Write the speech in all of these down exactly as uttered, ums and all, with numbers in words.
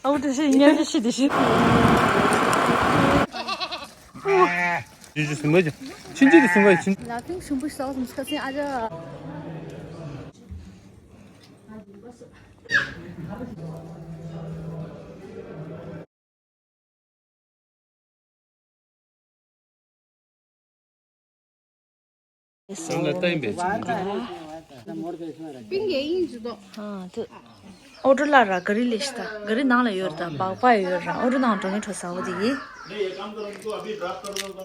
ཨའུ་དེ་ཤི་ཉན་དེ་ཤི་དེ་ཤི། ཡིན་ཞུ་སུན་པ་ཅི། ཆུན་ཆུ་དེ་སུན་པ་ཆུན། Laughing ཞུམ་པོ་ཞིག་ཟ་བ་ཙམ་ཁ་སེང་ཨ་ཅག་ཨོ་ཏོ་ལ་ར་ག་རི་ལས་ཤི་ད་ག་རི་ནང་ལ་ཡོད་ར་ད་བག་པ་ཡོད་ར་ཨོ་ཏོ་ནང་འགྲོ་ནི་འགྲོ་ཟ་བོ་དེ་ཡིན།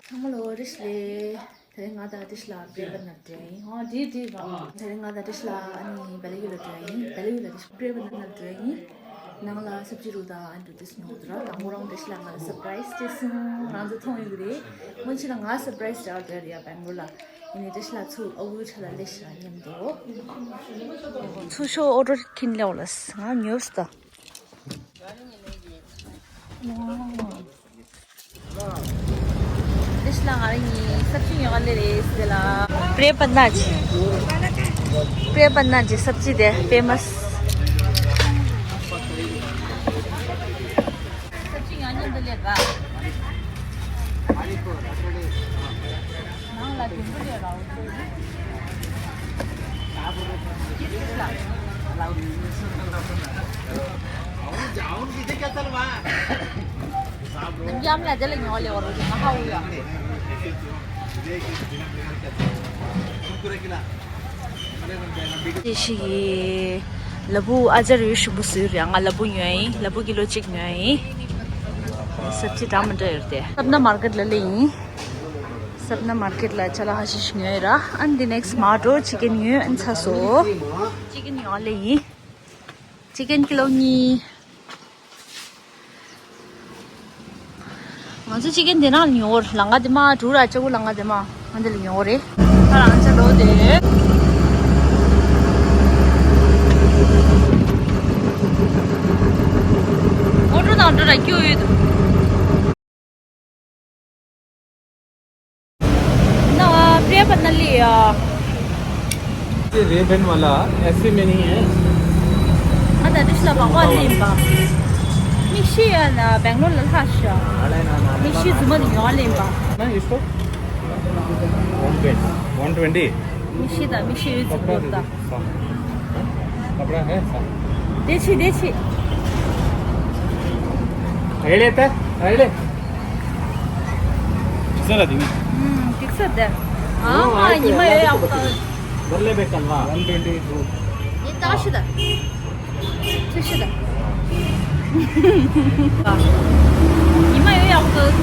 ཚང་མ་ལོ་རེ་ཞིག་ལས། དེ་རིང་ང་དང་ཏི་ཤི་ལ་པྲེ་པ་ནར་འགྲོ་ཡིན། ཨོ་དེ་དེ་བ། དེ་རིང་ང་དང་ཏི་ཤི་ལ་ཨ་ནི་བེ་ལ་ཡུ་ལ་འགྲོ་ཡིན། བེ་ལ་ཡུ་ལ་ཏི་ཤི་པྲེ་པ་ནར་འགྲོ་ཡིན། ནང་ལ་སབ་ཅི་རུ་དང་ཨ་འགྲོ་ཏི་སི་ནོ་དུ་ར་དང་པོ་རང་ཏི་ཤི་ལ་ང་ལ་སར་པ་རའི་སི་ཏེ་སུང་ང་ཚོ་མཐོང་ཡོད་རེད། སྔོན་ཆད་ལ་ང་སར་པ་རའི་སི་རྒྱག་འགྲོ་ཡ་རེད་ཡ་བེང་ལོར་ལ། ཡིན་ནའི་ཏི་ཤི་ལ་ཚུར་ཨ་ཁུ་ཆ་ལ་ལས་ཤི་ར་མཉམ་དུ། ཚུར་ཤོག་ཨོ་ཏོ་ཁྱིན་ལེའོ་ལ་ང་ཉོབ་སི་ད། ཏི་ཤི་ལ་ང་རང་གཉིས་སབ་ཅི་ཉོ་ག་སླེབས་རེད་ཟེར་ལ། པྲེ་པ་ནར་ཅི། པྲེ་པ་ནར་ཅི་སབ་ཅི་དེ་ཕེ་མ་སི། སབ་ཅི་ཉོ་མཉམ་དུ་སླེབས་ར། ནང་ལ་དུམ་བུ་ལས་ར་འོ་ཚོ་ཡིན། ཡམ་ལ་དེ་ལ་ཉོ་ལེ་བ་རོ་ང་ཧ་འུ་ཡ། དེ་ཞིག་ལ་བུ་ཨ་ཅར་ཡོད་ཞུ་བུ་སུ་རེད། ང་ལ་བུ་ཉོ་ཡིན། ལ་བུ་ཀི་ལོ་གཅིག་ཉོ་ཡིན། སབ་ཅི་འདྲ་མི་འདྲ་ཡོད་དེ། སབ་ན་མར་ཀེ་ཊི་ལ་ལེ་ཡིན། སབ་ན་མར་ཀེ་ཊི་ལ་ཅ་ལག་ཧ་ཤི་ཤི་ཉོས་ར། ཨན་དེ་ནེག་སི་མ་འགྲོ་ཅི་ཀན་ཉོས་ཨན་ཚ་སོ། ཅི་ཀན་ཉོ་ལེ་ཡིན། ཅི་ཀན་ཀི་ལོ་གཉིས། ང་ཚོ་ཅི་ཀན་དེ་ནང་ཉོ་བར་ལང་ག་དེ་མ་གྲུ་ར་ཅ་བུ་ལང་ག་དེ་མ་ང་དེ་ལ་ཉོ་བ་རེད། ཁ་རང་ཅ་ལོ་དེ། ཨོ་ཏོ་ནང་འགྲོ་ར་སྐྱོ་ཡོད། ना प्रिय पन्नली। ये रेबन वाला ऐसे में नहीं है। अदा दिसला बाबा लिंबा। मिशी ना बेंगलोर ला हाशा। मिशी जुमन यो लिंबा। ना इसको वन ट्वेंटी। One twenty. मिशी दा मिशी जुमन दा। कपड़ा है साफ। देशी देशी। हेले त हेले। किसरा दिनी? हम्म, किसरा दे? हाँ, हाँ, ये मैं ये आपका। बरले बेकल वा। One twenty two. ये ताश दा। ताश दा। ཉི་མ་ཡོད་ཡག་པོ་འདུག་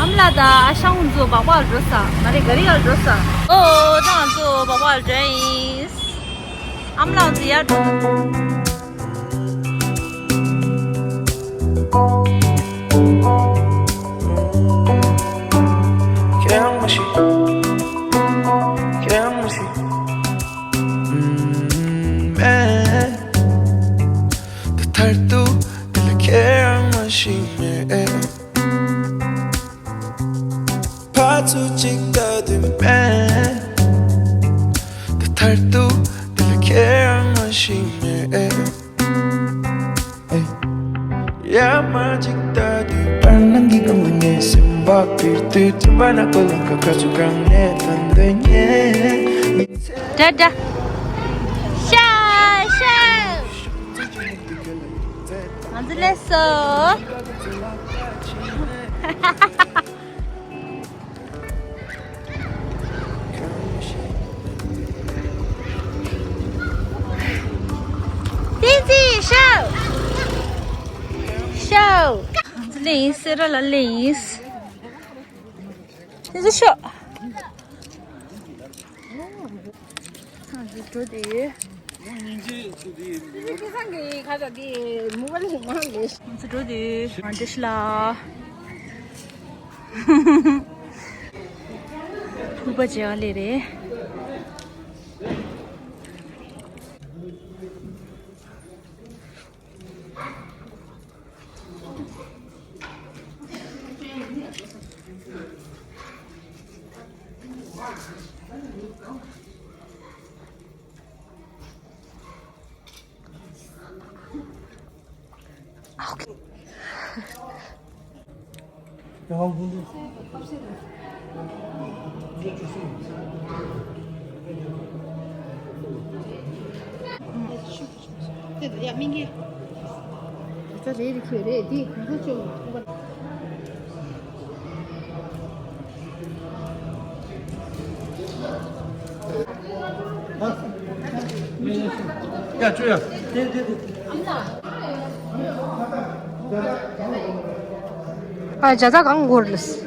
ཨམ་ལགས་དང་ཨ་ཞང་ཁོང་ཚོ་སྦག་སྦག་ལ་འགྲོ་ས། ང་རེ་ག་རི་ཡར་འགྲོ་ས། ཨོ་ད་ང་ཚོ་སྦག་སྦག་ལ་འགྲོ་ཡིན། ཨམ་ལགས་ཚོ་ཡར་འགྲོ། ཁྱེད་རང་མ་ཤི། ཁྱེད་རང་མ་ཤི། མེད། ད་མཐར་ཐུག་འདི་ལ་ཁྱེད་རང་མ་ཤི་མེད། ཕར་ཚུར་གཅིག་ལྟ་དུས་མེད། ད་མཐར་ཐུག་འདི་ལ་ཁྱེད་རང་མ་ཤི་མེད། ཡ་མ་གཅིག་ལྟ་དུས་པར་ནང་གི་སྒང་ལ་ངའི་སེམས་པ་པིར་དུས་ཚོད་པ་ན་ཀོ་ལ་ཁ་ཁ་ཚུར་གང་ནས་ཐོན་འདོད་ཉེ། ད་ད། ཤ་ཤ། ང་ཚོ་སླེབས་སོང་། ཏི་ཏི་ཤོ། ཤོ། ང་ཚོ་སླེབས་ཡིན། སེ་ར་ལ་སླེབས་ཡིན། ཏི་ཏི་ཤོ། ཚང་གི་འགྲོ་དེ། ང་ཚོ་འགྲོ་དེ། ང་འདྲ་ཤི་ལ། ཕུར་པ་བྱེད་ཨ་ལེ་རེད། ཨ། ཇ་ཚ་གང་འགོར་ལས།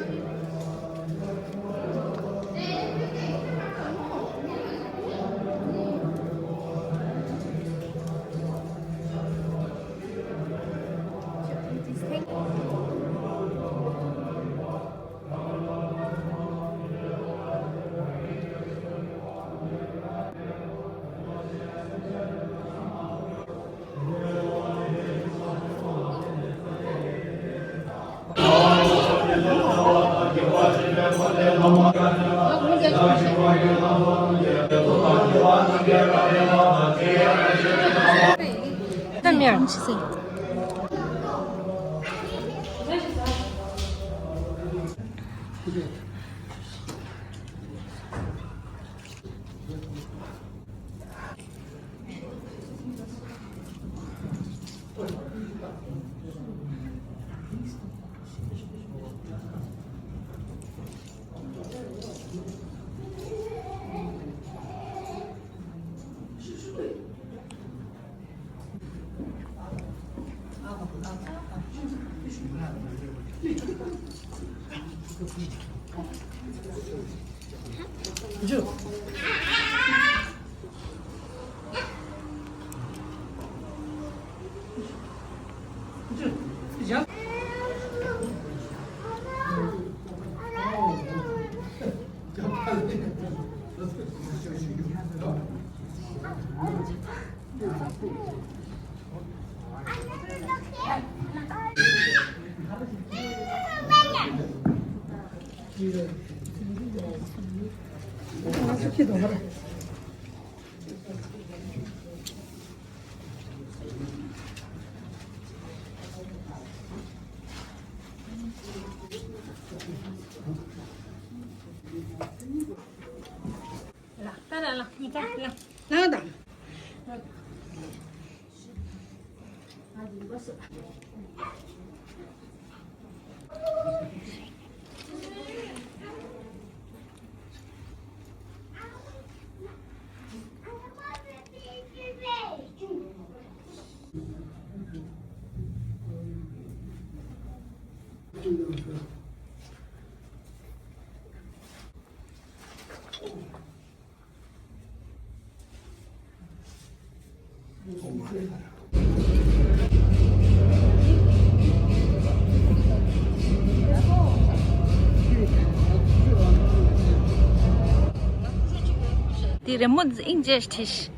དེ་རི་མོ་ཨིན་ཇེ་ཤི་ཐིཤ།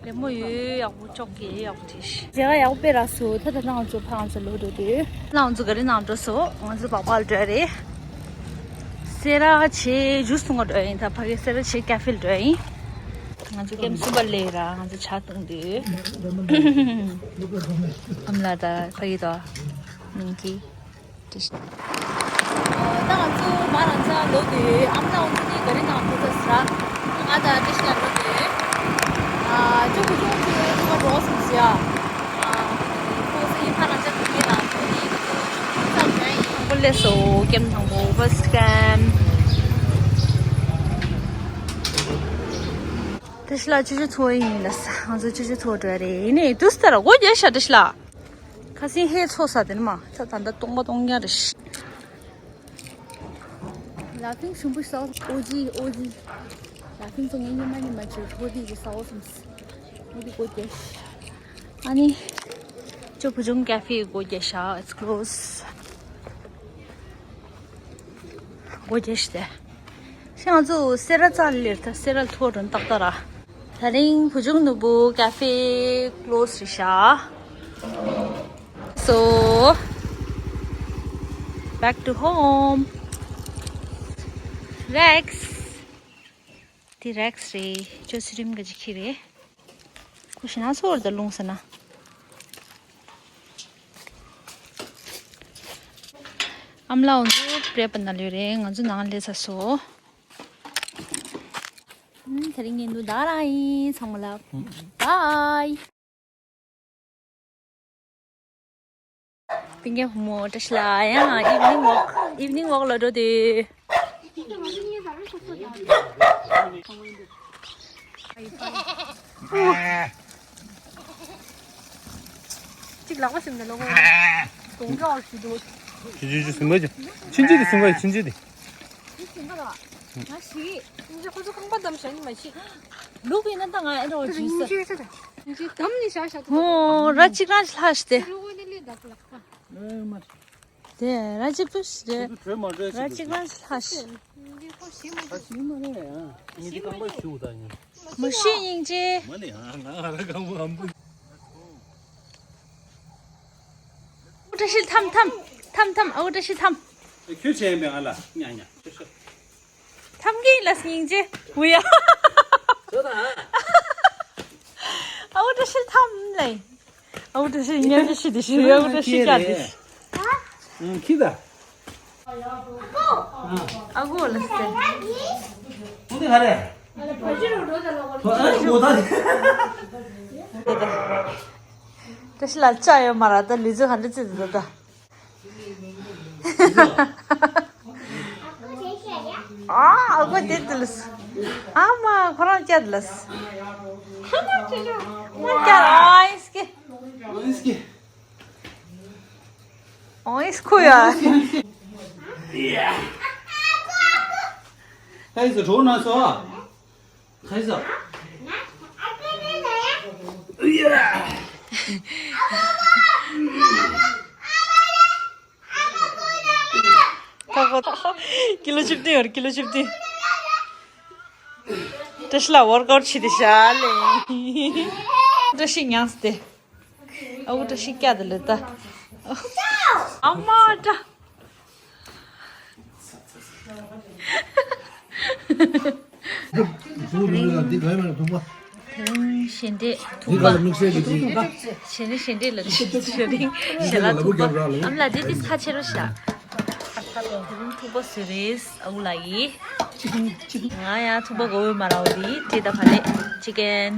རི་མོ་ཡོད་ཡག་པོ། ཅོག་གི་ཡག་པོ་ཐིཤ། མཇལ་ཁ་ཡག་པོ་སྤེལ་རག་སོང་། ད་ད་ང་ཚོ་ཕར་ང་ཚོ་ལོག་འགྲོ་དུས། ང་ཚོ་ག་རི་ནང་འགྲོ་སོང་། ང་ཚོ་སྦག་སྦག་ལ་འགྲོ་ཡ་རེད། སེ་ར་བྱེས་ཇུས་འཐུང་ག་འགྲོ་ཡ་ཡིན། ད་ཕ་གི་སེ་ར་བྱེས་ཀ་ཧྥེ་ལ་འགྲོ་ཡ་ཡིན། ང་ཚོ་ཀེམ་གསུམ་པ་སླེབས་ར། ང་ཚོ་ཇ་འཐུང་དུས། ཨ་མ་ལགས་དང་ཕ་གི་དང་མིང་གི། ད་ང་ཚོ་མ་རང་ཚ་ལོ་དེ་ཨམ་ལགས་ཚོ་གཉིས་ག་རི་ནང་འགྲོ་ཚར་ཟེར། ང་དང་བཀྲ་ཤིས་ལགས་འགྲོ་དེ། ཨ། ཅོ་བུ་ཆུང་ཚོའི་ཚོ་མ་འགྲོ་སོང་ཟེར། ཨ། ཁོ་ཚོ་ཡིན་ཕ་རང་ཅག་གི་ནང་ཁོ་གཉིས་ཀྱི་ཚོ་ཚ་ཡོད་ཡིན། ཁོ་ལས་སོ་ཀེམ་དང་པོ་བ་སི་ཀེམ། བཀྲ་ཤིས་ལགས་ཅོ་ཅོ་ཚོ་ཡིན་ལ་ས། ང་ཚོ་ཅོ་ཅོ་ཚོ་འགྲོ་རེད། ཡིན་ནའི་དུས་ལྟར་སྒོ་རྒྱག་ཤག་བཀྲ་ཤིས་ལགས། ཁ་སང་ཧེ་ཚོ་ས་དེ་ནི་མ་ཚ་ད་ལྟ་སྟོང་པ་སྟོང་ཉག་རེད། ལ་ཕིང་ཞུམ་པོ་ཞིག་ཟ། ཨོ་ཇི་ཨོ་ཇི། ལ་ཕིང་ཚོ་ངའི་ཉི་མ་ཉི་མ་ཅིག་ཧོ་དི་གི་ཟ་འོ་སམ་སི། ཧོ་དི་སྒོ་རྒྱག་ཤག་ཨ་ནི་ཅོ་བུ་ཆུང་ཀ་ཧྥེ་སྒོ་རྒྱག་ཤག It's close. སྒོ་རྒྱག་ཤག་སྟེ། ཤ་ང་ཚོ་སེ་ར་རྩ་ལེར་ད་སེ་ར་ལ་ཐོ་རོན་ཏག་ཏག་ར། ད་རིང་བུ་ཆུང་ནོར་བུ་ཀ་ཧྥེ་ཀློ་སི་རེད་ཤག So, back to home. Rex. དེ་རེགས་རེད། ཅོ་ཚི་རིམ་ག་ཅིག་ཁྱི་རེད། ཁོ་ཤི་ན་སོར་ད་ལུང་ས་ན། ཨམ་ལགས་འོང་དུ་པྲེ་པ་ན་ལོས་རེད། ང་ཚོ་ནང་ལས་ཚ་སོ། ཨུམ། དེ་རིང་ངས་འདུག་ད་རང་ཡིན། ཚང་མ་ལ་བཱའི། པིང་ཀེ་བུ་མོ་བཀྲ་ཤིས་ལགས་ཡང་ཨིབ་ནིང་ཝོག་ཨིབ་ནིང་ཝོག་ལ་འགྲོ་དུས། གཅིག་ལག་པ་ཟིན་ན་ལོ་གོ་དུང་ཀྲོག་ཞིག་འདུག་ཆུང་ཆུང་ཆུང་ཟིན་པ་ཆུང་ཆུང་དེ་ཟིན་པ་ཆུང་ཆུང་དེ། ཆུང་ཆུང་ཟིན་པ་ལ་ང་ཞིག་ཆུང་ཆུང་ཁོ་ཚོ་རྐང་པ་བསྡམས་བཞག་ནི་མ་ཤི། ལུག་ཡིན་ན་ད་ང་ཨེ་འགྲོ་ཇུས་ས། ཆུང་ཆུང་བསྡམས་ནི་བཞག་བཞག་ཏུ། ཨོ་ར་གཅིག་རང་ལྷག་ཤི་སྟེ། ལུག་ཡིན་ན་ལས་ད་ཁོ་ལག་པ། ཨེ་མ། དེ་ར་གཅིག་པུ་ཞིག་རེད། ཁྱེད་ཚོ་གྲོས་མ་གྲོས་ར་ཞིག་གཅིག་རང་ལྷག་ཤི། ཨ་ཤི་མ་རེད་ཨ། ངས་འདི་རྐང་པ་ཞུ་ད་ཡིན། མ་ཤི་སྙིང་རྗེ། མ་ནི་ཨ་ང་ང་ར་རྐང་པ་ཨམ་བུ། ཨུ་བཀྲ་ཤིས་ཐམ་ཐམ། ཐམ་ཐམ། ཨུ་བཀྲ་ཤིས་ཐམ། ཨེ་ཁྱོད་བྱས་ཡིན་པས་ང་ལ་ཉ་ཉ་ཤོ་ཤོ། ཐམ་གིན་ལ་སྙིང་རྗེ་ཝུ་ཡ། ཟོ་དང་། ཨ་ཨུ་བཀྲ་ཤིས་ཐམ་ལེ། ཨ་ཨུ་བཀྲ་ཤིས་ཉན་ཤི་དེ་ཤི་ཨ་ཨུ་བཀྲ་ཤིས་ཀྱ་དེ་ཤི། ཨང་ཁི་ད། ཨ་གོ་ལ་སེ། ཨུ་དེ་ག་རེ། ཨ་ཨུ་ད། བཀྲ་ཤིས་ལ་ལྕགས་ཡོད་མ་ར་ད་ལུས་རྩལ་ག་འདྲ་རྩེད་འདུག་ད། ཨ་ཨ་ཁོ་དེ་དུ་ལས། ཨ་མ་ཁོ་རང་སྐྱ་དུ་ལས། ཁོ་རང་སྐྱ་ཨ་ཨིས་ཀི། ཨ་ཨིས་ཁོ་ཡ། ཁ་ཡིས་གྲོགས་ན་སོ། ཁ་ཡིས། ཁོ་ཁོ་ཁོ། ཀི་ལོ་བཅུ་བདུན་ཡོད་རེད། ཀི་ལོ་བཅུ་བདུན། བཀྲ་ཤིས་ལ་ཝོར་ཀ་ཨུཊ་བྱེད་དེ་ཤ་ལེ། བཀྲ་ཤིས་མྱངས་ཏེ། ཨ་ཁུ་བཀྲ་ཤིས་སྐྱ་དེ་ལེ་ད། ཨ་མ་ཏྲ། དེ་རིང་ཞལ་འདྲེ་ཐུག་པ། ཞལ་འདྲེ་ཞལ་འདྲེ་ལ་ཞལ་རིང་ཞལ་ལག་ཐུག་པ། ཨམ་ལགས་འདི་ཏིས་ཁ་ཕྱེ་རོགས་ཞག་དེ་རིང་ཐུག་པ་བཟོས་རེད་ཨ་ཁུ་ལགས་ཡིས། ང་ཡང་ཐུག་པ་དགོས་འོས་མ་རག་འོ་དེ་དེ་ད་ཕ་ལེ་ཅི་ཀན།